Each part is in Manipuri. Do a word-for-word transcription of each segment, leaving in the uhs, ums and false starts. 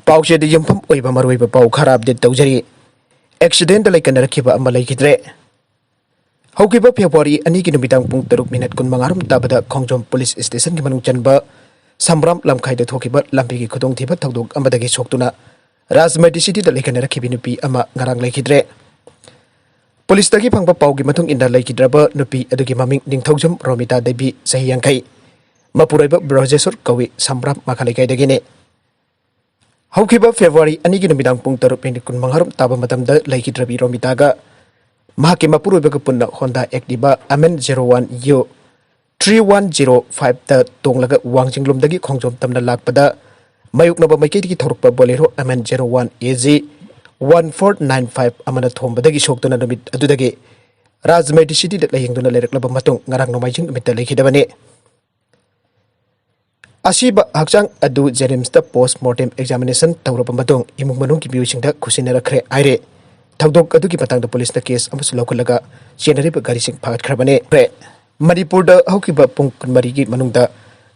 ꯄꯥꯎꯆꯦꯗ ꯌꯨꯝꯐꯝ ꯑꯣꯏꯕ ꯃꯔꯨꯑꯣꯏꯕ ꯄꯥꯎ ꯈꯔ ꯑꯞꯗꯦꯠ ꯇꯧꯖꯔꯤ꯫ ꯑꯦꯛꯁꯤꯗꯦꯟꯗ ꯂꯩꯀꯟꯅꯔꯛꯈꯤꯕ ꯑꯃ ꯂꯩꯈꯤꯗ꯭ꯔꯦ꯫ ꯍꯧꯈꯤꯕ ꯐꯦꯕ꯭ꯔꯨꯋꯥꯔꯤ ꯑꯅꯤꯒꯤ ꯅꯨꯃꯤꯗꯥꯡ ꯄꯨꯡ ꯇꯔꯨꯛ ꯃꯤꯅꯠ ꯀꯨꯟꯃꯉꯥ ꯔꯣꯝ ꯇꯥꯕꯗ ꯈꯣꯡꯖꯣꯝ ꯄꯨꯂꯤꯁ ꯁ꯭ꯇꯦꯁꯟꯒꯤ ꯃꯅꯨꯡ ꯆꯟꯕ ꯁꯝꯕ꯭ꯔꯥꯝ ꯂꯝꯈꯥꯏꯗ ꯊꯣꯛꯈꯤꯕ ꯂꯝꯕꯤꯒꯤ ꯈꯨꯗꯣꯡꯊꯤꯕ ꯊꯧꯗꯣꯛ ꯑꯃꯗꯒꯤ ꯁꯣꯛꯇꯨꯅ ꯔꯥꯖꯃꯩꯇꯤ ꯁꯤꯇꯤꯗ ꯂꯩꯀꯟꯅꯔꯛꯈꯤꯕ ꯅꯨꯄꯤ ꯑꯃ ꯉꯔꯥꯡ ꯂꯩꯈꯤꯗ꯭ꯔꯦ꯫ ꯄꯨꯂꯤꯁꯇꯒꯤ ꯐꯪꯕ ꯄꯥꯎꯒꯤ ꯃꯇꯨꯡ ꯏꯟꯅ ꯂꯩꯈꯤꯗ꯭ꯔꯕ ꯅꯨꯄꯤ ꯑꯗꯨꯒꯤ ꯃꯃꯤꯡ ꯅꯤꯡꯊꯧꯖꯝ ꯔꯣꯃꯤꯇꯥ ꯗꯦꯕꯤ, ꯆꯍꯤ ꯌꯥꯡꯈꯩ, ꯃꯄꯨꯔꯣꯏꯕ ꯕ꯭ꯔꯖꯦꯁꯣꯔ ꯀꯧꯏ, ꯁꯝꯕ꯭ꯔꯥꯝ ꯃꯈꯥ ꯂꯩꯀꯥꯏꯗꯒꯤꯅꯤ꯫ ꯍꯧꯈꯤꯕ ꯐꯦꯕ꯭ꯔꯨꯋꯥꯔꯤ ꯑꯅꯤꯒꯤ ꯅꯨꯃꯤꯗꯥꯡ ꯄꯨꯡ ꯇꯔꯨꯛ ꯃꯤꯅꯤꯠ ꯀꯨꯟꯃꯉꯥ ꯔꯣꯝ ꯇꯥꯕ ꯃꯇꯝꯗ ꯂꯩꯈꯤꯗ꯭ꯔꯕꯤ ꯔꯣꯃꯤꯇꯥꯒ ꯃꯍꯥꯛꯀꯤ ꯃꯄꯨꯔꯣꯏꯕꯒ ꯄꯨꯟꯅ Honda Activa M N zero one U three one zero five ꯇ ꯇꯣꯡꯂꯒ ꯋꯥꯡꯖꯤꯡꯂꯣꯝꯗꯒꯤ ꯈꯣꯡꯖꯣꯝ ꯇꯝꯅ ꯂꯥꯛꯄꯗ ꯃꯥꯌꯣꯛꯅꯕ ꯃꯥꯏꯀꯩꯗꯒꯤ ꯊꯧꯔꯛꯄ Bolero M N zero one A G one four nine five ꯑꯃꯅ ꯊꯣꯝꯕꯗꯒꯤ ꯁꯣꯛꯇꯨꯅ ꯅꯨꯃꯤꯠ ꯑꯗꯨꯗꯒꯤ ꯔꯥꯖꯃꯩꯇꯤ ꯁꯤꯇꯤꯗ ꯂꯥꯌꯦꯡꯗꯨꯅ ꯂꯩꯔꯛꯂꯕ ꯃꯇꯨꯡ ꯉꯔꯥꯡ ꯅꯣꯡꯃꯥꯏꯖꯤꯡ ꯅꯨꯃꯤꯠꯇ ꯂꯩꯈꯤꯗꯕꯅꯤ꯫ ꯑꯁꯤꯕ ꯍꯛꯆꯥꯡ ꯑꯗꯨ JNIMSꯇ post mortem examination ꯇꯧꯔꯕ ꯃꯇꯨꯡ ꯏꯃꯨꯡ ꯃꯅꯨꯡꯒꯤ ꯃꯤꯑꯣꯏꯁꯤꯡꯗ ꯈꯨꯠꯁꯤꯟꯅꯔꯛꯈ꯭ꯔꯦ ꯍꯥꯏꯔꯦ꯫ ꯊꯧꯗꯣꯛ ꯑꯗꯨꯒꯤ ꯃꯇꯥꯡꯗ ꯄꯨꯂꯤꯁꯅ ꯀꯦꯁ ꯑꯃꯁꯨ ꯂꯧꯈꯠꯂꯒ ꯆꯦꯟꯅꯔꯤꯕ ꯒꯥꯔꯤꯁꯤꯡ ꯐꯥꯒꯠꯈ꯭ꯔꯕꯅꯤ꯫ ꯃꯅꯤꯄꯨꯔꯗ ꯍꯧꯈꯤꯕ ꯄꯨꯡ ꯀꯨꯟꯃꯔꯤꯒꯤ ꯃꯅꯨꯡꯗ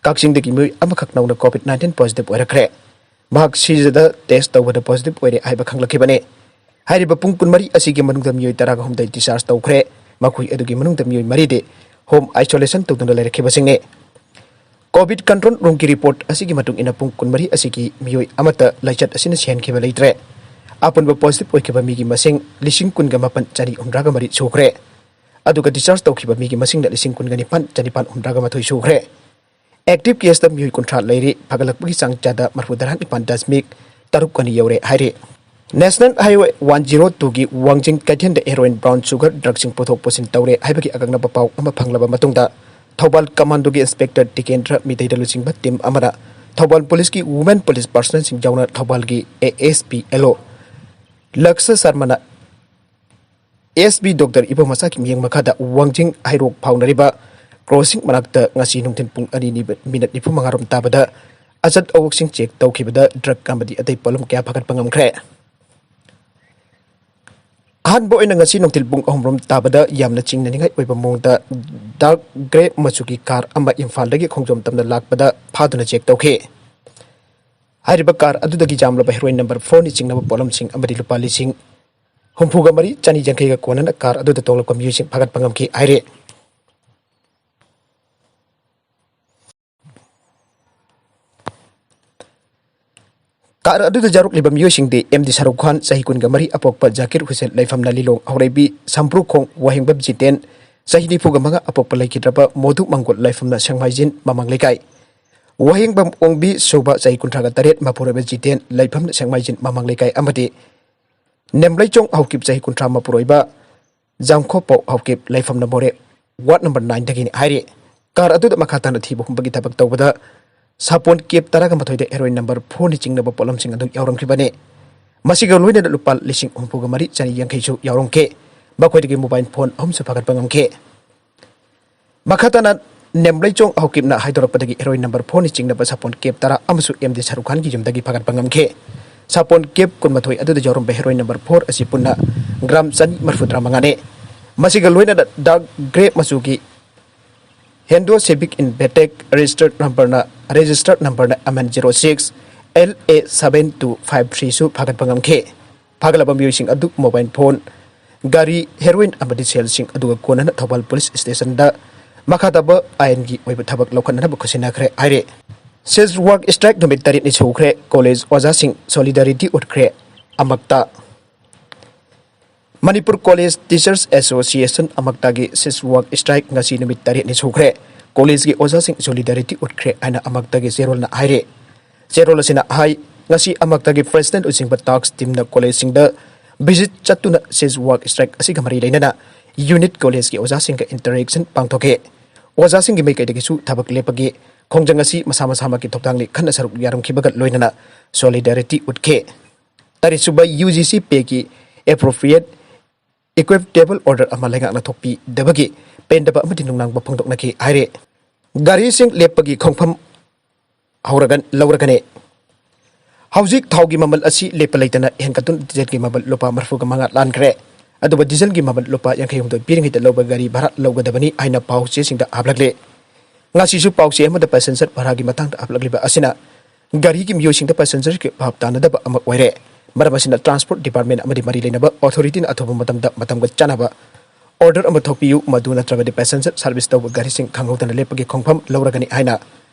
ꯀꯛꯆꯤꯡꯗꯒꯤ ꯃꯤꯑꯣꯏ ꯑꯃꯈꯛ ꯅꯧꯅ COVID nineteen positive ꯑꯣꯏꯔꯛꯈ꯭ꯔꯦ꯫ ꯃꯍꯥꯛ ꯁꯤꯖꯗ test ꯇꯧꯕꯗ positive ꯑꯣꯏꯔꯦ ꯍꯥꯏꯕ ꯈꯪꯂꯛꯈꯤꯕꯅꯤ꯫ ꯍꯥꯏꯔꯤꯕ ꯄꯨꯡ ꯀꯨꯟꯃꯔꯤ ꯑꯁꯤꯒꯤ ꯃꯅꯨꯡꯗ ꯃꯤꯑꯣꯏ ꯇꯔꯥꯒ ꯍꯨꯝꯗꯣꯏ discharge ꯇꯧꯈ꯭ꯔꯦ꯫ ꯃꯈꯣꯏ ꯑꯗꯨꯒꯤ ꯃꯅꯨꯡꯗ ꯃꯤꯑꯣꯏ ꯃꯔꯤꯗꯤ home isolation ꯇꯧꯗꯨꯅ ꯂꯩꯔꯛꯈꯤꯕꯁꯤꯡꯅꯤ꯫ COVID control roomꯒꯤ report ꯑꯁꯤꯒꯤ ꯃꯇꯨꯡ ꯏꯟꯅ ꯄꯨꯡ ꯀꯨꯟꯃꯔꯤ ꯑꯁꯤꯒꯤ ꯃꯤꯑꯣꯏ ꯑꯃꯠꯇ ꯂꯥꯏꯆꯠ ꯑꯁꯤꯅ ꯁꯤꯍꯟꯈꯤꯕ ꯂꯩꯇ꯭ꯔꯦ꯫ ꯑꯄꯨꯟꯕ positive ꯑꯣꯏꯈꯤꯕ ꯃꯤꯒꯤ ꯃꯁꯤꯡ ꯂꯤꯁꯤꯡ ꯀꯨꯟꯒ ꯃꯥꯄꯟ ꯆꯅꯤ ꯍꯨꯝꯗ꯭ꯔꯥꯒ ꯃꯔꯤ ꯁꯨꯈ꯭ꯔꯦ꯫ ꯑꯗꯨꯒ discharge ꯇꯧꯈꯤꯕ ꯃꯤꯒꯤ ꯃꯁꯤꯡꯅ ꯂꯤꯁꯤꯡ ꯀꯨꯟꯒ ꯅꯤꯄꯥꯟ ꯆꯅꯤꯄꯥꯟ ꯍꯨꯝꯗ꯭ꯔꯥꯒ ꯃꯥꯊꯣꯏ ꯁꯨꯈ꯭ꯔꯦ꯫ Active caseꯇ ꯃꯤꯑꯣꯏ ꯀꯨꯟꯊ꯭ꯔꯥ ꯂꯩꯔꯤ꯫ ꯐꯒꯠꯂꯛꯄꯒꯤ ꯆꯥꯡ ꯆꯥꯗ ꯃꯔꯤꯐꯨ ꯇꯔꯥꯅꯤꯄꯥꯟ ꯗꯁꯃꯤꯛ ꯇꯔꯨꯛ ꯑꯅꯤ ꯌꯧꯔꯦ ꯍꯥꯏꯔꯤ꯫ National Highway one zero twoꯒꯤ ꯋꯥꯡꯖꯤꯡ ꯀꯩꯊꯦꯜꯗ heroin, brown sugar drugꯁꯤꯡ ꯄꯨꯊꯣꯛ ꯄꯨꯁꯤꯟ ꯇꯧꯔꯦ ꯍꯥꯏꯕꯒꯤ ꯑꯀꯛꯅꯕ ꯄꯥꯎ ꯑꯃ ꯐꯪꯂꯕ ꯃꯇꯨꯡꯗ ꯊꯧꯕꯥꯜ commandoꯒꯤ inspector ꯇꯤꯀꯦꯟꯗ꯭ꯔ ꯃꯤꯇꯩꯗ ꯂꯨꯆꯤꯡꯕ team ꯑꯃꯅ ꯊꯧꯕꯥꯜ ꯄꯨꯂꯤꯁꯀꯤ women police personnelꯁꯤꯡ ꯌꯥꯎꯅ ꯊꯧꯕꯥꯜꯒꯤ ASP LO Lux ꯁꯔꯃꯅ SP Doctor ꯏꯕꯣꯝꯃꯆꯥꯒꯤ ꯃꯤꯠꯌꯦꯡ ꯃꯈꯥꯗ ꯋꯥꯡꯖꯤꯡ ꯍꯩꯔꯣꯛ ꯐꯥꯎꯅꯔꯤꯕ crossing ꯃꯅꯥꯛꯇ ꯉꯁꯤ ꯅꯨꯡꯊꯤꯜ ꯄꯨꯡ ꯑꯅꯤ ꯃꯤꯅꯠ ꯅꯤꯐꯨ ꯃꯉꯥ ꯔꯣꯝ ꯇꯥꯕꯗ ꯑꯆꯠ ꯑꯋꯣꯛꯁꯤꯡ check ꯇꯧꯈꯤꯕꯗ drug ꯑꯃꯗꯤ ꯑꯇꯩ ꯄꯣꯠꯂꯝ ꯀꯌꯥ ꯐꯥꯒꯠꯄ ꯉꯝꯈ꯭ꯔꯦ꯫ ꯑꯍꯥꯟꯕ ꯑꯣꯏꯅ ꯉꯁꯤ ꯅꯨꯡꯊꯤꯜ ꯄꯨꯡ ꯑꯍꯨꯝ ꯔꯣꯝ ꯇꯥꯕꯗ ꯌꯥꯝꯅ ꯆꯤꯡꯅꯅꯤꯡꯉꯥꯏ ꯑꯣꯏꯕ ꯃꯑꯣꯡꯗ dark grey ꯃꯆꯨꯒꯤ car ꯑꯃ ꯏꯝꯐꯥꯜꯗꯒꯤ ꯈꯣꯡꯖꯣꯝ ꯇꯝꯅ ꯂꯥꯛꯄꯗ ꯐꯥꯗꯨꯅ check ꯇꯧꯈꯤ꯫ ꯍꯥꯏꯔꯤꯕ ꯀꯥꯔ ꯑꯗꯨꯗꯒꯤ ꯌꯥꯝꯂꯕ ꯍꯦꯔꯣꯏꯟ ꯅꯝꯕꯔ ꯐꯣꯔꯅ ꯆꯤꯡꯅꯕ ꯄꯣꯠꯂꯝꯁꯤꯡ ꯑꯃꯗꯤ ꯂꯨꯄꯥ ꯂꯤꯁꯤꯡ ꯍꯨꯝꯐꯨꯒ ꯃꯔꯤ ꯆꯅꯤ ꯌꯥꯡꯈꯩꯒ ꯀꯣꯟꯅꯅ ꯀꯥꯔ ꯑꯗꯨꯗ ꯇꯣꯡꯂꯛꯄ ꯃꯤꯑꯣꯏꯁꯤꯡ ꯐꯥꯒꯠꯄ ꯉꯝꯈꯤ ꯍꯥꯏꯔꯤ꯫ ꯀꯥꯔ ꯑꯗꯨꯗ ꯌꯥꯎꯔꯛꯂꯤꯕ ꯃꯤꯑꯣꯏꯁꯤꯡꯗꯤ ꯑꯦꯝ ꯗꯤ ꯁꯥꯔꯨꯈ ꯈꯥꯟ, ꯆꯍꯤ ꯀꯨꯟꯒ ꯃꯔꯤ, ꯑꯄꯣꯛꯄ ꯖꯥꯀꯤꯔ ꯍꯨꯁꯦꯟ, ꯂꯩꯐꯝꯅ ꯂꯤꯂꯣꯡ ꯍꯧꯔꯩꯕꯤ ꯁꯝꯄ꯭ꯔꯨꯈꯣꯡ, ꯋꯥꯍꯦꯡꯕꯝ ꯖꯤꯇꯦꯟ, ꯆꯍꯤ ꯅꯤꯐꯨꯒ ꯃꯉꯥ, ꯑꯄꯣꯛꯄ ꯂꯩꯈꯤꯗ꯭ꯔꯕ ꯃꯣꯗꯨ ꯃꯪꯒꯣꯜ, ꯂꯩꯐꯝꯅ ꯁꯦꯡꯃꯥꯏꯖꯤꯟ ꯃꯃꯥꯡ ꯂꯩꯀꯥꯏ, ꯋꯥꯍꯦꯡꯕꯝ ꯑꯣꯡꯕꯤ ꯁꯣꯚꯥ, ꯆꯍꯤ ꯀꯨꯟꯊ꯭ꯔꯥꯒ ꯇꯔꯦꯠ, ꯃꯄꯨꯔꯣꯏꯕ ꯖꯤꯇꯦꯟ, ꯂꯩꯐꯝꯅ ꯁꯦꯡꯃꯥꯏꯖꯤꯟ ꯃꯃꯥꯡ ꯂꯩꯀꯥꯏ, ꯑꯃꯗꯤ ꯅꯦꯝꯂꯩꯆꯣꯡ ꯍꯧꯀꯤꯞ, ꯆꯍꯤ ꯀꯨꯟꯊ꯭ꯔꯥ, ꯃꯄꯨꯔꯣꯏꯕ ꯖꯥꯝꯈꯣꯄꯧ ꯍꯧꯀꯤꯞ, ꯂꯩꯐꯝꯅ ꯃꯣꯔꯦ, ꯋꯥꯔꯗ ꯅꯝꯕꯔ ꯅꯥꯏꯟꯗꯒꯤꯅꯤ ꯍꯥꯏꯔꯤ꯫ ꯀꯥꯔ ꯑꯗꯨꯗ ꯃꯈꯥ ꯇꯥꯅ ꯊꯤꯕ ꯍꯨꯝꯕꯒꯤ ꯊꯕꯛ ꯇꯧꯕꯗ ꯁꯥꯄꯣꯟ ꯀꯦꯞ ꯇꯔꯥꯒ ꯃꯥꯊꯣꯏꯗ ꯍꯦꯔꯣꯏꯟ ꯅꯝꯕꯔ ꯐꯣꯔꯅ ꯆꯤꯡꯅꯕ ꯄꯣꯠꯂꯝꯁꯤꯡ ꯑꯗꯨ ꯌꯥꯎꯔꯝꯈꯤꯕꯅꯤ꯫ ꯃꯁꯤꯒ ꯂꯣꯏꯅꯅ ꯂꯨꯄꯥ ꯂꯤꯁꯤꯡ ꯍꯨꯝꯐꯨꯒ ꯃꯔꯤ ꯆꯅꯤ ꯌꯥꯡꯈꯩꯁꯨ ꯌꯥꯎꯔꯝꯈꯤ꯫ ꯃꯈꯣꯏꯗꯒꯤ ꯃꯣꯕꯥꯏꯜ ꯐꯣꯟ ꯑꯍꯨꯝꯁꯨ ꯐꯥꯒꯠꯄ ꯉꯝꯈꯤ꯫ ꯃꯈꯥ ꯇꯥꯅ ꯅꯦꯝꯂꯩꯆꯣꯡ ꯍꯧꯀꯤꯞꯅ ꯍꯥꯏꯗꯣꯔꯛꯄꯗꯒꯤ ꯍꯦꯔꯣꯏꯟ ꯅꯝꯕꯔ ꯐꯣꯔꯅ ꯆꯤꯡꯅꯕ ꯁꯥꯄꯣꯟ ꯀꯦꯞ ꯇꯔꯥ ꯑꯃꯁꯨ ꯑꯦꯝ ꯗꯤ ꯁꯥꯔꯨꯈ ꯈꯥꯟꯒꯤ ꯌꯨꯝꯗꯒꯤ ꯐꯥꯒꯠꯄ ꯉꯝꯈꯤ꯫ ꯁꯥꯄꯣꯟ ꯀꯦꯞ ꯀꯨꯟꯃꯥꯊꯣꯏ ꯑꯗꯨꯗ ꯌꯥꯎꯔꯝꯕ ꯍꯦꯔꯣꯏꯟ ꯅꯝꯕꯔ ꯐꯣꯔ ꯑꯁꯤ ꯄꯨꯟꯅ ꯒ꯭ꯔꯥꯝ ꯆꯅꯤ ꯃꯔꯤꯐꯨꯇꯔꯥ ꯃꯉꯥꯅꯤ꯫ ꯃꯁꯤꯒ ꯂꯣꯏꯅꯅ ꯗꯥꯔꯛ ꯒ꯭ꯔꯦ ꯃꯆꯨꯒꯤ ꯍꯦꯟꯗꯣ ꯁꯦꯕꯤꯛ ꯏꯟꯚꯦꯇꯦꯛ ꯔꯦꯖꯤꯁꯇꯔ ꯅꯝꯕꯔꯅ, ꯔꯦꯖꯤꯁꯇꯔ ꯅꯝꯕꯔꯅ M N zero six L A seven two five ꯊ꯭ꯔꯤꯁꯨ ꯐꯥꯒꯠꯄ ꯉꯝꯈꯤ꯫ ꯐꯥꯒꯠꯂꯕ ꯃꯤꯑꯣꯏꯁꯤꯡ ꯑꯗꯨ ꯃꯣꯕꯥꯏꯜ ꯐꯣꯟ, ꯒꯥꯔꯤ, ꯍꯦꯔꯣꯏꯟ ꯑꯃꯗꯤ ꯁꯦꯜꯁꯤꯡ ꯑꯗꯨꯒ ꯀꯣꯟꯅꯅ ꯊꯧꯕꯥꯜ ꯄꯨꯂꯤꯁ ꯁ꯭ꯇꯦꯁꯟꯗ ꯃꯈꯥ ꯇꯥꯕ ꯑꯥꯏꯟꯒꯤ ꯑꯣꯏꯕ ꯊꯕꯛ ꯂꯧꯈꯠꯅꯅꯕ ꯈꯨꯠꯁꯤꯟꯅꯈ꯭ꯔꯦ ꯍꯥꯏꯔꯦ꯫ ꯁꯤꯖ ꯋꯥꯛ ꯁ꯭ꯇ꯭ꯔꯥꯏꯛ ꯅꯨꯃꯤꯠ ꯇꯔꯦꯠꯅꯤ ꯁꯨꯈ꯭ꯔꯦ꯫ ꯀꯣꯂꯦꯖ ꯑꯣꯖꯥꯁꯤꯡ ꯁꯣꯂꯤꯗꯥꯔꯤꯇꯤ ꯎꯠꯈ꯭ꯔꯦ꯫ ꯑꯃꯛꯇ ꯃꯅꯤꯄꯨꯔ ꯀꯣꯂꯦꯖ ꯇꯤꯆꯔꯁ ꯑꯦꯁꯣꯁꯤꯌꯦꯁꯟ ꯑꯃꯛꯇꯒꯤ ꯁꯤꯖ ꯋꯥꯛ ꯁ꯭ꯇ꯭ꯔꯥꯏꯛ ꯉꯁꯤ ꯅꯨꯃꯤꯠ ꯇꯔꯦꯠꯅꯤ ꯁꯨꯈ꯭ꯔꯦ꯫ ꯀꯣꯂꯦꯖꯀꯤ ꯑꯣꯖꯥꯁꯤꯡ ꯁꯣꯂꯤꯗꯥꯔꯤꯇꯤ ꯎꯠꯈ꯭ꯔꯦ ꯍꯥꯏꯅ ꯑꯃꯛꯇꯒꯤ ꯆꯦꯔꯣꯜꯅ ꯍꯥꯏꯔꯦ꯫ ꯆꯦꯔꯣꯜ ꯑꯁꯤꯅ ꯍꯥꯏ, ꯉꯁꯤ ꯑꯃꯛꯇꯒꯤ ꯄ꯭ꯔꯁꯤꯗꯦꯟꯠ ꯂꯨꯆꯤꯡꯕ ꯇꯥꯛꯁ ꯇꯤꯝꯅ ꯀꯣꯂꯦꯖꯁꯤꯡꯗ ꯚꯤꯖꯤꯠ ꯆꯠꯇꯨꯅ ꯁꯤꯖ ꯋꯥꯛ ꯁ꯭ꯇ꯭ꯔꯥꯏꯛ ꯑꯁꯤꯒ ꯃꯔꯤ ꯂꯩꯅꯅ ꯌꯨꯅꯤꯠ ꯀꯣꯂꯦꯖꯀꯤ ꯑꯣꯖꯥꯁꯤꯡꯒ ꯏꯟꯇꯔꯦꯛꯁꯟ ꯄꯥꯡꯊꯣꯛꯈꯤ꯫ ꯑꯣꯖꯥꯁꯤꯡꯒꯤ ꯃꯥꯏꯀꯩꯗꯒꯤꯁꯨ ꯊꯕꯛ ꯂꯦꯞꯄꯒꯤ ꯈꯣꯡꯖꯪ ꯑꯁꯤ ꯃꯁꯥ ꯃꯁꯥꯃꯛꯀꯤ ꯊꯧꯗꯥꯡꯅꯤ ꯈꯟꯅ ꯁꯔꯨꯛ ꯌꯥꯔꯝꯈꯤꯕꯒ ꯂꯣꯏꯅꯅ ꯁꯣꯂꯤꯗꯥꯔꯤꯇꯤ ꯎꯠꯈꯤ꯫ ꯇꯔꯦꯠꯁꯨꯕ ꯌꯨ ꯖꯤ ꯁꯤ ꯄꯦꯒꯤ ꯑꯦꯄ꯭ꯔꯣꯄ꯭ꯔꯤꯌꯦꯠ ꯏꯀ꯭ꯋꯤꯞꯇꯦꯕꯜ ꯑꯣꯔꯗꯔ ꯑꯃ ꯂꯩꯉꯥꯛꯅ ꯊꯣꯛꯄꯤꯗꯕꯒꯤ ꯄꯦꯟꯗꯕ ꯑꯃꯗꯤ ꯅꯨꯡꯅꯥꯡꯕ ꯐꯣꯡꯗꯣꯛꯅꯈꯤ ꯍꯥꯏꯔꯦ꯫ ꯒꯥꯔꯤꯁꯤꯡ ꯂꯦꯞꯄꯒꯤ ꯈꯣꯡꯐꯝ ꯍꯧꯔꯒ ꯂꯧꯔꯒꯅꯤ꯫ ꯍꯧꯖꯤꯛ ꯊꯥꯎꯒꯤ ꯃꯃꯜ ꯑꯁꯤ ꯂꯦꯞꯄ ꯂꯩꯇꯅ ꯍꯦꯟꯒꯠꯇꯨꯅ ꯗꯤꯖꯜꯒꯤ ꯃꯃꯜ ꯂꯨꯄꯥ ꯃꯔꯤꯐꯨꯒ ꯃꯉꯥ ꯂꯥꯟꯈ꯭ꯔꯦ꯫ ꯑꯗꯨꯕꯨ ꯗꯤꯖꯜꯒꯤ ꯃꯃꯜ ꯂꯨꯄꯥ ꯌꯥꯡꯈꯩ ꯍꯨꯝꯗꯣꯏ ꯄꯤꯔꯤꯉꯩꯗ ꯂꯧꯕ ꯒꯥꯔꯤ ꯚꯥꯔꯥ ꯂꯧꯒꯗꯕꯅꯤ ꯍꯥꯏꯅ ꯄꯥꯎ ꯆꯦꯁꯤꯡꯗ ꯍꯥꯞꯂꯛꯂꯤ꯫ ꯉꯁꯤꯁꯨ ꯄꯥꯎꯆꯦ ꯑꯃꯗ ꯄꯦꯁꯦꯟꯖꯔ ꯚꯥꯔꯥꯒꯤ ꯃꯇꯥꯡꯗ ꯍꯥꯞꯂꯛꯂꯤꯕ ꯑꯁꯤꯅ ꯒꯥꯔꯤꯒꯤ ꯃꯤꯑꯣꯏꯁꯤꯡꯗ ꯄꯦꯁꯦꯟꯖꯔꯒꯤ ꯚꯥꯞ ꯇꯥꯅꯗꯕ ꯑꯃ ꯑꯣꯏꯔꯦ꯫ ꯃꯔꯝ ꯑꯁꯤꯅ ꯇ꯭ꯔꯥꯟꯁꯄꯣꯔꯠ ꯗꯤꯄꯥꯔꯠꯃꯦꯟ ꯑꯃꯗꯤ ꯃꯔꯤ ꯂꯩꯅꯕ ꯑꯣꯊꯣꯔꯤꯇꯤꯅ ꯑꯊꯨꯕ ꯃꯇꯝꯗ ꯃꯇꯝꯒ ꯆꯥꯟꯅꯕ ꯑꯣꯔꯗꯔ ꯑꯃ ꯊꯣꯛꯄꯤꯌꯨ, ꯃꯗꯨ ꯅꯠꯇ꯭ꯔꯕꯗꯤ ꯄꯦꯁꯦꯟꯖꯔ ꯁꯥꯔꯚꯤꯁ ꯇꯧꯕ ꯒꯥꯔꯤꯁꯤꯡ ꯈꯪꯍꯧꯗꯅ ꯂꯦꯞꯄꯒꯤ ꯈꯣꯡꯐꯝ ꯂꯧꯔꯒꯅꯤ ꯍꯥꯏꯅ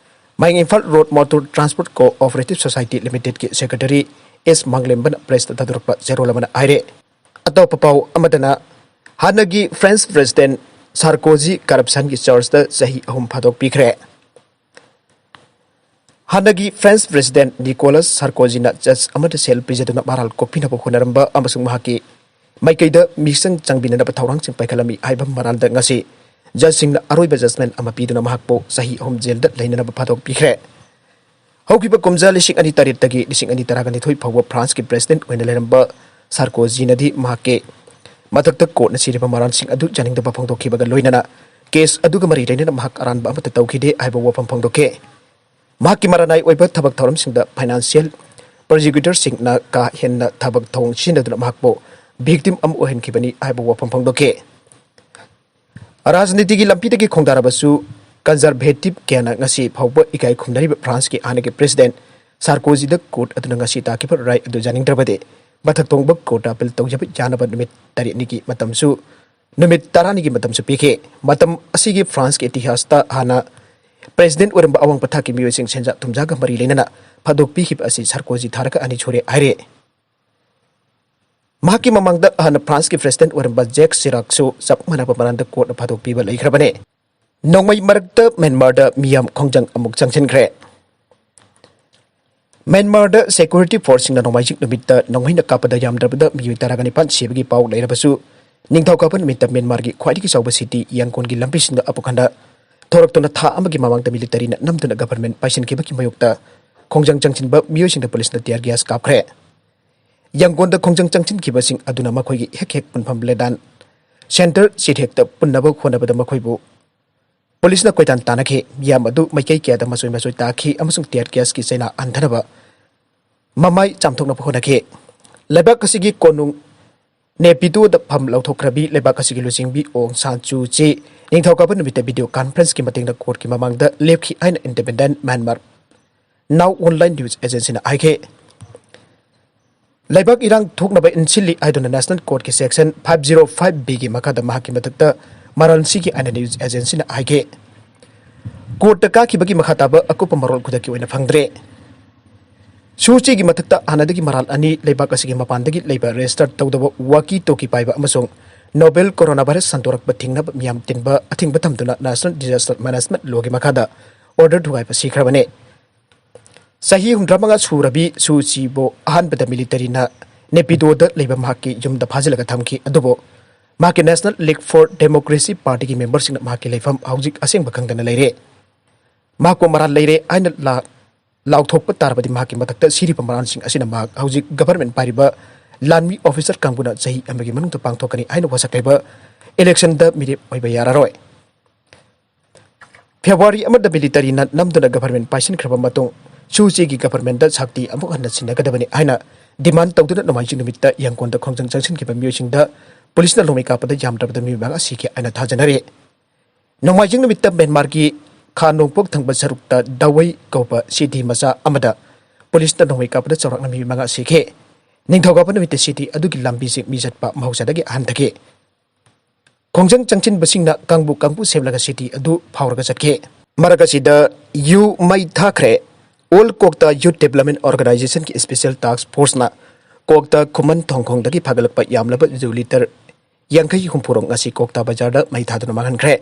ꯃꯌꯥꯡ Imphal road motor transport cooperative society ꯂꯤꯃꯤꯇꯦꯗꯀꯤ ꯁꯦꯀ꯭ꯔꯦꯇꯔꯤ ꯑꯦꯁ ꯃꯥꯡꯂꯦꯝꯕꯅ ꯄ꯭ꯔꯦꯁꯇ ꯊꯥꯗꯣꯔꯛꯄ ꯆꯦꯔꯣꯜ ꯑꯃꯅ ꯍꯥꯏꯔꯦ꯫ ꯑꯇꯣꯞꯄ ꯄꯥꯎ ꯑꯃꯗꯅ, ꯍꯥꯟꯅꯒꯤ ꯐ꯭ꯔꯦꯟꯁ ꯄ꯭ꯔꯦꯁꯤꯗꯦꯟ ꯁꯥꯔꯀꯣꯖꯤ ꯀꯔꯞꯁꯟꯒꯤ ꯆꯥꯔꯖꯇ ꯆꯍꯤ ꯑꯍꯨꯝ ꯐꯥꯗꯣꯛꯄꯤꯈ꯭ꯔꯦ꯫ ꯍꯥꯟꯅꯒꯤ ꯐ꯭ꯔꯦꯟꯁ ꯄ꯭ꯔꯦꯁꯤꯗꯦꯟ ꯅꯤꯀꯣꯂꯁ ꯁꯥꯔꯀꯣꯖꯤꯅ ꯖꯖ ꯑꯃꯗ ꯁꯦꯜ ꯄꯤꯖꯗꯨꯅ ꯃꯔꯥꯜ ꯀꯣꯛꯄꯤꯅꯕ ꯍꯣꯠꯅꯔꯝꯕ ꯑꯃꯁꯨꯡ ꯃꯍꯥꯛꯀꯤ ꯃꯥꯏꯀꯩꯗ ꯃꯤꯆꯪ ꯆꯪꯕꯤꯅꯅꯕ ꯊꯧꯔꯥꯡꯁꯤꯡ ꯄꯥꯏꯈꯠꯂꯝꯃꯤ ꯍꯥꯏꯕ ꯃꯔꯥꯜꯗ ꯉꯁꯤ ꯖꯖꯁꯤꯡꯅ ꯑꯔꯣꯏꯕ ꯖꯖꯃꯦꯟ ꯑꯃ ꯄꯤꯗꯨꯅ ꯃꯍꯥꯛꯄꯨ ꯆꯍꯤ ꯑꯍꯨꯝ ꯖꯦꯜꯗ ꯂꯩꯅꯅꯕ ꯐꯥꯗꯣꯛꯄꯤꯈ꯭ꯔꯦ꯫ ꯍꯧꯈꯤꯕ ꯀꯨꯝꯖꯥ ꯂꯤꯁꯤꯡ ꯑꯅꯤ ꯇꯔꯦꯠꯇꯒꯤ ꯂꯤꯁꯤꯡ ꯑꯅꯤ ꯇꯔꯥꯒ ꯅꯤꯊꯣꯏ ꯐꯥꯎꯕ ꯐ꯭ꯔꯥꯟꯁꯀꯤ ꯄ꯭ꯔꯦꯁꯤꯗꯦꯟꯠ ꯑꯣꯏꯅ ꯂꯩꯔꯝꯕ ꯁꯥꯔꯀꯣꯖꯤꯅꯗꯤ ꯃꯍꯥꯛꯀꯤ ꯃꯊꯛꯇ ꯀꯣꯔꯠꯅ ꯁꯤꯔꯤꯕ ꯃꯔꯥꯜꯁꯤꯡ ꯑꯗꯨ ꯌꯥꯅꯤꯡꯗꯕ ꯐꯣꯡꯗꯣꯛꯈꯤꯕꯒ ꯂꯣꯏꯅꯅ ꯀꯦꯁ ꯑꯗꯨꯒ ꯃꯔꯤ ꯂꯩꯅꯅ ꯃꯍꯥꯛ ꯑꯔꯥꯟꯕ ꯑꯃꯠꯇ ꯇꯧꯈꯤꯗꯦ ꯍꯥꯏꯕ ꯋꯥꯐꯝ ꯐꯣꯡꯗꯣꯛꯈꯤ꯫ ꯃꯍꯥꯛꯀꯤ ꯃꯔꯥꯅꯥꯏ ꯑꯣꯏꯕ ꯊꯕꯛ ꯊꯧꯔꯝꯁꯤꯡꯗ ꯐꯥꯏꯅꯥꯟꯁꯤꯌꯦꯜ ꯄ꯭ꯔꯣꯁꯤꯀ꯭ꯌꯨꯇꯔꯁꯤꯡꯅ ꯀꯥ ꯍꯦꯟꯅ ꯊꯕꯛ ꯊꯧꯑꯣꯡ ꯁꯤꯖꯤꯟꯅꯗꯨꯅ ꯃꯍꯥꯛꯄꯨ ꯚꯤꯛꯇꯤꯝ ꯑꯃ ꯑꯣꯏꯍꯟꯈꯤꯕꯅꯤ ꯍꯥꯏꯕ ꯋꯥꯐꯝ ꯐꯣꯡꯗꯣꯛꯈꯤ꯫ ꯔꯥꯖꯅꯤꯇꯤꯒꯤ ꯂꯝꯕꯤꯗꯒꯤ ꯈꯣꯡꯗꯥꯔꯕꯁꯨ ꯀꯟꯖꯔꯚꯦꯇꯤꯚ ꯀꯌꯥꯅ ꯉꯁꯤ ꯐꯥꯎꯕ ꯏꯀꯥꯏ ꯈꯨꯝꯅꯔꯤꯕ ꯐ꯭ꯔꯥꯟꯁꯀꯤ ꯍꯥꯟꯅꯒꯤ ꯄ꯭ꯔꯦꯁꯤꯗꯦꯟꯠ ꯁꯥꯔꯀꯣꯖꯤꯗ ꯀꯣꯔꯠ ꯑꯗꯨꯅ ꯉꯁꯤ ꯇꯥꯈꯤꯕ ꯔꯥꯏ ꯑꯗꯨ ꯌꯥꯅꯤꯡꯗ꯭ꯔꯕꯗꯤ ꯃꯊꯛ ꯊꯣꯡꯕ ꯀꯣꯔꯠꯇ ꯑꯄꯤꯜ ꯇꯧꯖꯕ ꯌꯥꯅꯕ ꯅꯨꯃꯤꯠ ꯇꯔꯦꯠꯅꯤꯒꯤ ꯃꯇꯝꯁꯨ, ꯅꯨꯃꯤꯠ ꯇꯔꯥꯅꯤꯒꯤ ꯃꯇꯝꯁꯨ ꯄꯤꯈꯤ꯫ ꯃꯇꯝ ꯑꯁꯤꯒꯤ ꯐ꯭ꯔꯥꯟꯁꯀꯤ ꯏꯇꯤꯍꯥꯁꯇ ꯍꯥꯟꯅ ꯄ꯭ꯔꯦꯁꯤꯗꯦꯟꯠ ꯑꯣꯏꯔꯝꯕ ꯑꯋꯥꯡꯕ ꯊꯥꯛꯀꯤ ꯃꯤꯑꯣꯏꯁꯤꯡ ꯁꯦꯟꯖꯥ ꯊꯨꯝꯖꯥꯒ ꯃꯔꯤ ꯂꯩꯅꯅ ꯐꯥꯗꯣꯛꯄꯤꯈꯤꯕ ꯑꯁꯤ ꯁꯥꯔꯀꯣꯖꯤ ꯊꯥꯔꯒ ꯑꯅꯤ ꯁꯨꯔꯦ ꯍꯥꯏꯔꯦ꯫ ꯃꯍꯥꯛꯀꯤ ꯃꯃꯥꯡꯗ ꯍꯥꯟꯅ ꯐ꯭ꯔꯥꯟꯁꯀꯤ ꯄ꯭ꯔꯦꯁꯤꯗꯦꯟꯠ ꯑꯣꯏꯔꯝꯕ ꯖꯦꯛ ꯁꯤꯔꯥꯛꯁꯨ ꯆꯞ ꯃꯥꯟꯅꯕ ꯃꯔꯥꯟꯗ ꯀꯣꯔꯠꯅ ꯐꯥꯗꯣꯛꯄꯤꯕ ꯂꯩꯈ꯭ꯔꯕꯅꯤ꯫ ꯅꯣꯡꯃꯩ ꯃꯔꯛꯇ ꯃ꯭ꯌꯥꯟꯃꯥꯔꯗ ꯃꯤꯌꯥꯝ ꯈꯣꯡꯖꯪ ꯑꯃꯨꯛ ꯆꯪꯁꯤꯟꯈ꯭ꯔꯦ꯫ ꯃ꯭ꯌꯥꯟꯃꯥꯔꯗ ꯁꯦꯀ꯭ꯌꯨꯔꯤꯇꯤ ꯐꯣꯔꯁꯁꯤꯡꯅ ꯅꯣꯡꯃꯥꯏꯖꯤꯡ ꯅꯨꯃꯤꯠꯇ ꯅꯣꯡꯃꯩꯅ ꯀꯥꯞꯄꯗ ꯌꯥꯝꯗ꯭ꯔꯕꯗ ꯃꯤꯑꯣꯏ ꯇꯔꯥꯒ ꯅꯤꯄꯥꯟ ꯁꯤꯕꯒꯤ ꯄꯥꯎ ꯂꯩꯔꯕꯁꯨ, ꯅꯤꯡꯊꯧꯀꯥꯕ ꯅꯨꯃꯤꯠꯇ ꯃ꯭ꯌꯥꯟꯃꯥꯔꯒꯤ ꯈ꯭ꯋꯥꯏꯗꯒꯤ ꯆꯥꯎꯕ ꯁꯤꯇꯤ ꯌꯥꯡꯒꯣꯟꯒꯤ ꯂꯝꯕꯤꯁꯤꯡꯗ ꯑꯄꯨꯛ ꯍꯟꯗ ꯊꯣꯔꯛꯇꯨꯅ ꯊꯥ ꯑꯃꯒꯤ ꯃꯃꯥꯡꯗ ꯃꯤꯂꯤꯇꯔꯤꯅ ꯅꯝꯗꯨꯅ ꯒꯚꯔꯟꯃꯦꯟꯠ ꯄꯥꯏꯁꯤꯟꯈꯤꯕꯒꯤ ꯃꯥꯌꯣꯛꯇ ꯈꯣꯡꯖꯪ ꯆꯪꯁꯤꯟꯕ ꯃꯤꯑꯣꯏꯁꯤꯡꯗ ꯄꯨꯂꯤꯁꯅ ꯇꯤꯌꯔ ꯒ꯭ꯌꯥꯁ ꯀꯥꯞꯈ꯭ꯔꯦ꯫ ꯌꯥꯡꯒꯣꯟꯗ ꯈꯣꯡꯖꯪ ꯆꯪꯁꯤꯟꯈꯤꯕꯁꯤꯡ ꯑꯗꯨꯅ ꯃꯈꯣꯏꯒꯤ ꯍꯦꯛ ꯍꯦꯛ ꯄꯨꯟꯐꯝ ꯂꯦꯗꯥꯟ ꯁꯦꯟꯇꯔ ꯆꯤꯠꯍꯦꯛꯇ ꯄꯨꯟꯅꯕ ꯍꯣꯠꯅꯕꯗ ꯃꯈꯣꯏꯕꯨ ꯄꯨꯂꯤꯁꯅ ꯀꯣꯏꯇꯥꯟ ꯇꯥꯟꯅꯈꯤ꯫ ꯃꯤꯌꯥꯝ ꯑꯗꯨ ꯃꯥꯏꯀꯩ ꯀꯌꯥꯗ ꯃꯆꯣꯏ ꯃꯆꯣꯏ ꯇꯥꯈꯤ ꯑꯃꯁꯨꯡ ꯇꯤꯌꯔ ꯒ꯭ꯌꯥꯁꯀꯤ ꯆꯩꯅꯥ ꯍꯟꯊꯅꯕ ꯃꯃꯥꯏ ꯆꯥꯝꯊꯣꯛꯅꯕ ꯍꯣꯠꯅꯈꯤ꯫ ꯂꯩꯕꯥꯛ ꯑꯁꯤꯒꯤ ꯀꯣꯅꯨꯡ ꯅꯦꯄꯤꯗꯣꯗ ꯐꯝ ꯂꯧꯊꯣꯛꯈ꯭ꯔꯕꯤ ꯂꯩꯕꯥꯛ ꯑꯁꯤꯒꯤ ꯂꯨꯆꯤꯡꯕꯤ ꯑꯣꯡ ꯁꯥꯟ ꯁꯨ ꯆꯤ ꯅꯤꯡꯊꯧꯀꯥꯕ ꯅꯨꯃꯤꯠꯇ ꯚꯤꯗꯤꯑꯣ ꯀꯟꯐꯔꯦꯟꯁꯀꯤ ꯃꯇꯦꯡꯗ ꯀꯣꯔꯠꯀꯤ ꯃꯃꯥꯡꯗ ꯂꯦꯞꯈꯤ ꯍꯥꯏꯅ independent Myanmar Now Online News Agencyꯅ ꯍꯥꯏꯈꯤ꯫ ꯂꯩꯕꯥꯛ ꯏꯔꯥꯡ ꯊꯣꯛꯅꯕ ꯏꯟꯁꯤꯜꯂꯤ ꯍꯥꯏꯗꯨꯅ National Courtꯀꯤ Section five zero five B ꯒꯤ ꯃꯈꯥꯗ ꯃꯍꯥꯛꯀꯤ ꯃꯊꯛꯇ ꯃꯔꯥꯜ ꯁꯤꯈꯤ ꯍꯥꯏꯅ News Agencyꯅ ꯍꯥꯏꯈꯤ꯫ Courtꯇ ꯀꯥꯈꯤꯕꯒꯤ ꯃꯈꯥ ꯇꯥꯕ ꯑꯀꯨꯞꯄ ꯃꯔꯣꯜ ꯈꯨꯗꯛꯀꯤ ꯑꯣꯏꯅ ꯐꯪꯗ꯭ꯔꯦ꯫ ꯁꯨ ꯆꯤꯒꯤ ꯃꯊꯛꯇ ꯍꯥꯟꯅꯗꯒꯤ ꯃꯔꯥꯜ ꯑꯅꯤ ꯂꯩꯕꯥꯛ ꯑꯁꯤꯒꯤ ꯃꯄꯥꯟꯗꯒꯤ ꯂꯩꯕ register ꯇꯧꯗꯕ walkie talkie ꯄꯥꯏꯕ ꯑꯃꯁꯨꯡ novel coronavirus ꯁꯟꯗꯣꯔꯛꯄ ꯊꯤꯡꯅꯕ ꯃꯤꯌꯥꯝ ꯇꯤꯟꯕ ꯑꯊꯤꯡꯕ ꯊꯝꯗꯨꯅ National Disaster Management Lawꯒꯤ ꯃꯈꯥꯗ order ꯊꯨꯒꯥꯏꯕ ꯁꯤꯈ꯭ꯔꯕꯅꯤ꯫ ꯆꯍꯤ ꯍꯨꯝꯗ꯭ꯔꯥ ꯃꯉꯥ ꯁꯨꯔꯕꯤ ꯁꯨ ꯆꯤꯕꯨ ꯑꯍꯥꯟꯕꯗ militaryꯅ ꯅꯦꯄꯤꯗꯣꯗ ꯂꯩꯕ ꯃꯍꯥꯛꯀꯤ ꯌꯨꯝꯗ ꯐꯥꯖꯤꯜꯂꯒ ꯊꯝꯈꯤ, ꯑꯗꯨꯕꯨ ꯃꯍꯥꯛꯀꯤ National League for Democracy Partyꯒꯤ memberꯁꯤꯡꯅ ꯃꯍꯥꯛꯀꯤ ꯂꯩꯐꯝ ꯍꯧꯖꯤꯛ ꯑꯁꯦꯡꯕ ꯈꯪꯗꯅ ꯂꯩꯔꯦ꯫ ꯃꯍꯥꯛꯄꯨ ꯃꯔꯥꯜ ꯂꯩꯔꯦ ꯍꯥꯏꯅ ꯂꯥ-, ꯂꯥꯎꯊꯣꯛꯄ ꯇꯥꯔꯕꯗꯤ ꯃꯍꯥꯛꯀꯤ ꯃꯊꯛꯇ ꯁꯤꯔꯤꯕ ꯃꯔꯥꯜꯁꯤꯡ ꯑꯁꯤꯅ ꯃꯍꯥꯛ ꯍꯧꯖꯤꯛ government ꯄꯥꯏꯔꯤꯕ ꯂꯥꯟꯃꯤ officer ꯀꯥꯡꯕꯨꯅ ꯆꯍꯤ ꯑꯃꯒꯤ ꯃꯅꯨꯡꯗ ꯄꯥꯡꯊꯣꯛꯀꯅꯤ ꯍꯥꯏꯅ ꯋꯥꯁꯛꯈ꯭ꯔꯤꯕ electionꯗ ꯃꯤꯔꯦꯞ ꯑꯣꯏꯕ ꯌꯥꯔꯔꯣꯏ꯫ February ꯑꯃꯗ militaryꯅ ꯅꯝꯗꯨꯅ government ꯄꯥꯏꯁꯤꯟꯈ꯭ꯔꯕ ꯃꯇꯨꯡ ꯁꯨ ꯆꯤꯒꯤ governmentꯗ ꯁꯛꯇꯤ ꯑꯃꯨꯛ ꯍꯟꯅ ꯁꯤꯟꯅꯒꯗꯕꯅꯤ ꯍꯥꯏꯅ demand ꯇꯧꯗꯨꯅ ꯅꯣꯡꯃꯥꯏꯖꯤꯡ ꯅꯨꯃꯤꯠꯇ ꯌꯥꯡꯒꯣꯟꯗ ꯈꯣꯡꯖꯪ ꯆꯪꯁꯤꯟꯈꯤꯕ ꯃꯤꯑꯣꯏꯁꯤꯡꯗ policeꯅ ꯅꯣꯡꯃꯩ ꯀꯥꯞꯄꯗ ꯌꯥꯝꯗ꯭ꯔꯕꯗ ꯃꯤꯑꯣꯏ ꯃꯉꯥ ꯁꯤꯈꯤ ꯍꯥꯏꯅ ꯊꯥꯖꯅꯔꯤ꯫ ꯅꯣꯡꯃꯥꯏꯖꯤꯡ ꯅꯨꯃꯤꯠꯇ ꯃ꯭ꯌꯥꯟꯃꯥꯔꯒꯤ ꯈꯥ ꯅꯣꯡꯄꯣꯛ ꯊꯪꯕ ꯁꯔꯨꯛꯇ ꯗꯋꯩ ꯀꯧꯕ city ꯃꯆꯥ ꯑꯃꯗ policeꯅ ꯅꯣꯡꯃꯩ ꯀꯥꯞꯄꯗ ꯆꯥꯎꯔꯥꯛꯅ ꯃꯤꯑꯣꯏ ꯃꯉꯥ ꯁꯤꯈꯤ꯫ ꯅꯤꯡꯊꯧꯀꯥꯕ ꯅꯨꯃꯤꯠꯇ city ꯑꯗꯨꯒꯤ ꯂꯝꯕꯤꯁꯤꯡ ꯃꯤ ꯆꯠꯄ ꯃꯍꯧꯁꯥꯗꯒꯤ ꯍꯟꯊꯈꯤ꯫ ꯈꯣꯡꯖꯪ ꯆꯪꯁꯤꯟꯕꯁꯤꯡꯅ ꯀꯥꯡꯕꯨ ꯀꯥꯡꯕꯨ ꯁꯦꯝꯂꯒ city ꯑꯗꯨ ꯐꯥꯎꯔꯒ ꯆꯠꯈꯤ꯫ ꯃꯔꯛ ꯑꯁꯤꯗ ꯌꯨ ꯃꯩ ꯊꯥꯈ꯭ꯔꯦ꯫ All Kokta Youth Development Organizationꯒꯤ special task forceꯅ ꯀꯣꯛꯇꯥ ꯈꯨꯃꯟ ꯊꯣꯡꯈꯣꯡꯗꯒꯤ ꯐꯥꯒꯠꯂꯛꯄ ꯌꯥꯝꯂꯕ ꯌꯨ litre ꯌꯥꯡꯈꯩ ꯍꯨꯝꯐꯨ ꯔꯣꯝ ꯉꯁꯤ ꯀꯣꯛꯇꯥ ꯕꯖꯥꯔꯗ ꯃꯩ ꯊꯥꯗꯨꯅ ꯃꯥꯡꯍꯟꯈ꯭ꯔꯦ꯫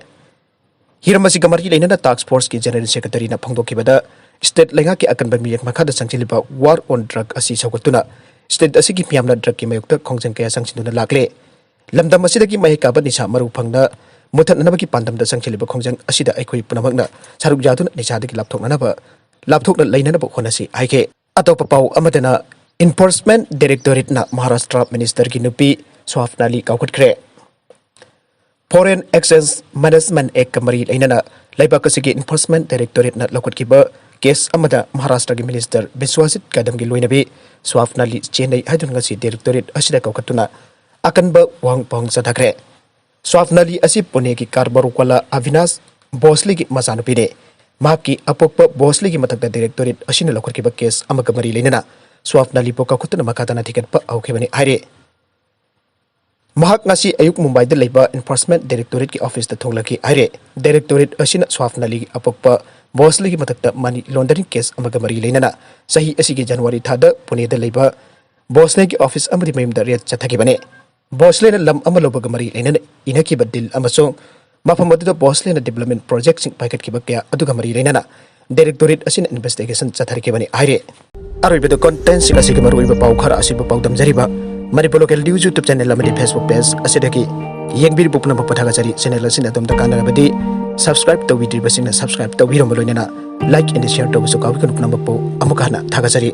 ꯍꯤꯔꯝ ꯑꯁꯤꯒ ꯃꯔꯤ ꯂꯩꯅꯅ task forceꯀꯤ general secretaryꯅ ꯐꯣꯡꯗꯣꯛꯈꯤꯕꯗ, state ꯂꯩꯉꯥꯛꯀꯤ ꯑꯀꯟꯕ ꯃꯤꯠꯌꯦꯡ ꯃꯈꯥꯗ ꯆꯪꯁꯤꯜꯂꯤꯕ war on drug ꯑꯁꯤ ꯁꯧꯒꯠꯇꯨꯅ state ꯑꯁꯤꯒꯤ ꯃꯤꯌꯥꯝꯅ drugꯀꯤ ꯃꯥꯌꯣꯛꯇ ꯈꯣꯡꯖꯪ ꯀꯌꯥ ꯆꯪꯁꯤꯟꯗꯨꯅ ꯂꯥꯛꯂꯦ꯫ ꯂꯝꯗꯝ ꯑꯁꯤꯗꯒꯤ ꯃꯍꯩ ꯀꯥꯕ ꯅꯤꯁꯥ ꯃꯔꯨ ꯐꯪꯅ ꯃꯨꯊꯠꯅꯅꯕꯒꯤ ꯄꯥꯟꯗꯝꯗ ꯆꯪꯁꯤꯜꯂꯤꯕ ꯈꯣꯡꯖꯪ ꯑꯁꯤꯗ ꯑꯩꯈꯣꯏ ꯄꯨꯝꯅꯃꯛꯅ ꯁꯔꯨꯛ ꯌꯥꯗꯨꯅ ꯅꯤꯁꯥꯗꯒꯤ ꯂꯥꯞꯊꯣꯛꯅꯅꯕ, ꯂꯥꯞꯊꯣꯛꯅ ꯂꯩꯅꯅꯕ ꯍꯣꯠꯅꯁꯤ ꯍꯥꯏꯈꯤ꯫ ꯑꯇꯣꯞꯄ ꯄꯥꯎ ꯑꯃꯗꯅ, Enforcement Directorateꯅ ꯃꯍꯥꯔꯥꯁꯇ꯭ꯔ ministerꯒꯤ ꯅꯨꯄꯤ ꯁ꯭ꯋꯥꯞꯅꯥꯂꯤ ꯀꯥꯎꯈꯠꯈ꯭ꯔꯦ꯫ Foreign Exchange Management Actꯀ ꯃꯔꯤ ꯂꯩꯅꯅ ꯂꯩꯕꯥꯛ ꯑꯁꯤꯒꯤ Enforcement Directorateꯅ ꯂꯧꯈꯠꯈꯤꯕ case ꯑꯃꯗ ꯃꯍꯥꯔꯥꯁꯇ꯭ꯔꯒꯤ minister ꯕꯤꯁ꯭ꯋꯥꯖꯤꯠ ꯀꯗꯝꯒꯤ ꯂꯣꯏꯅꯕꯤ ꯁ꯭ꯋꯥꯞꯅꯥꯂꯤ ꯆꯦꯟꯅꯩ ꯍꯥꯏꯗꯨꯅ ꯉꯁꯤ directorate ꯑꯁꯤꯗ ꯀꯧꯈꯠꯇꯨꯅ ꯑꯀꯟꯕ ꯋꯥꯍꯪ ꯄꯥꯎꯍꯪ ꯆꯠꯊꯈ꯭ꯔꯦ꯫ ꯁ꯭ꯋꯥꯞꯅꯥꯂꯤ ꯑꯁꯤ ꯄꯨꯅꯦꯒꯤ ꯀꯥꯔꯕꯥꯔꯋꯥꯂꯥ ꯑꯚꯤꯅꯥꯁ ꯚꯣꯁꯂꯤꯒꯤ ꯃꯆꯥꯅꯨꯄꯤꯅꯤ꯫ ꯃꯍꯥꯛꯀꯤ ꯑꯄꯣꯛꯄ ꯕꯣꯁꯂꯦꯒꯤ ꯃꯊꯛꯇ ꯗꯥꯏꯔꯦꯛꯇꯣꯔꯦꯠ ꯑꯁꯤꯅ ꯂꯧꯈꯠꯈꯤꯕ ꯀꯦꯁ ꯑꯃꯒ ꯃꯔꯤ ꯂꯩꯅꯅ ꯁ꯭ꯋꯥꯞ ꯅꯥꯂꯤꯕꯨ ꯀꯥꯎꯈꯠꯇꯨꯅ ꯃꯈꯥ ꯇꯥꯅ ꯊꯤꯒꯠꯄ ꯍꯧꯈꯤꯕꯅꯤ ꯍꯥꯏꯔꯤ꯫ ꯃꯍꯥꯛ ꯉꯁꯤ ꯑꯌꯨꯛ ꯃꯨꯝꯕꯥꯏꯗ ꯂꯩꯕ ꯏꯟꯐꯣꯔꯁꯃꯦꯟ ꯗꯥꯏꯔꯦꯛꯇꯣꯔꯦꯠꯀꯤ ꯑꯣꯐꯤꯁꯇ ꯊꯣꯡꯂꯛꯈꯤ ꯍꯥꯏꯔꯦ꯫ ꯗꯥꯏꯔꯦꯛꯇꯣꯔꯦꯠ ꯑꯁꯤꯅ ꯁ꯭ꯋꯥꯞ ꯅꯥꯂꯤꯒꯤ ꯑꯄꯣꯛꯄ ꯕꯣꯁꯂꯦꯒꯤ ꯃꯊꯛꯇ ꯃꯅꯤ ꯂꯣꯟꯗꯔꯤꯡ ꯀꯦꯁ ꯑꯃꯒ ꯃꯔꯤ ꯂꯩꯅꯅ ꯆꯍꯤ ꯑꯁꯤꯒꯤ ꯖꯅꯋꯥꯔꯤ ꯊꯥꯗ ꯄꯨꯅꯦꯗ ꯂꯩꯕ ꯕꯣꯁꯂꯦꯒꯤ ꯑꯣꯐꯤꯁ ꯑꯃꯗꯤ ꯃꯌꯨꯝꯗ ꯔꯦꯗ ꯆꯠꯊꯈꯤꯕꯅꯤ꯫ ꯕꯣꯁꯂꯦꯅ ꯂꯝ ꯑꯃ ꯂꯧꯕꯒ ꯃꯔꯤ ꯂꯩꯅꯅ ꯏꯅꯈꯤꯕ ꯗꯤꯜ ꯑꯃꯁꯨꯡ ꯃꯐꯝ ꯑꯗꯨꯗ ꯕꯣꯁꯂꯦꯅ ꯗꯤꯕꯂꯞꯃꯦꯟ ꯄ꯭ꯔꯣꯖꯦꯛꯁꯤꯡ ꯄꯥꯏꯈꯠꯈꯤꯕ ꯀꯌꯥ ꯑꯗꯨꯒ ꯃꯔꯤ ꯂꯩꯅꯅ ꯗꯥꯏꯔꯦꯛꯇꯣꯔꯦꯠ ꯑꯁꯤꯅ ꯏꯟꯚꯦꯁꯇꯤꯒꯦꯁꯟ ꯆꯠꯊꯔꯛꯈꯤꯕꯅꯤ ꯍꯥꯏꯔꯤ꯫ ꯑꯔꯣꯏꯕꯗ ꯀꯣꯟꯇꯦꯟꯁꯤꯡ ꯑꯁꯤꯒꯤ ꯃꯔꯨꯑꯣꯏꯕ ꯄꯥꯎ ꯈꯔ ꯑꯁꯤꯕꯨ ꯄꯥꯎꯗꯝꯖꯔꯤꯕ Manipur local news YouTube channel ꯑꯃꯗꯤ ꯐꯦꯁꯕꯨꯛ ꯄꯦꯖ ꯑꯁꯤꯗꯒꯤ ꯌꯦꯡꯕꯤꯔꯤꯕ ꯄꯨꯝꯅꯃꯛꯄꯨ ꯊꯥꯒꯠꯆꯔꯤ꯫ ꯆꯦꯅꯦꯜ ꯑꯁꯤꯅ ꯑꯗꯣꯝꯗ ꯀꯥꯟꯅꯔꯕꯗꯤ ꯁꯕꯁꯀ꯭ꯔꯥꯏꯕ ꯇꯧꯕꯤꯗ꯭ꯔꯤꯕꯁꯤꯡꯅ ꯁꯕꯁꯀ꯭ꯔꯥꯏꯕ ꯇꯧꯕꯤꯔꯝꯕ ꯂꯣꯏꯅꯅ ꯂꯥꯏꯛ ꯑꯦꯟ ꯁꯤꯌꯔ ꯇꯧꯕꯁꯨ ꯀꯥꯎꯕꯤꯒꯅꯨ꯫ ꯄꯨꯝꯅꯃꯛꯄꯨ ꯑꯃꯨꯛꯀ ꯍꯟꯅ ꯊꯥꯒꯠꯆꯔꯤ꯫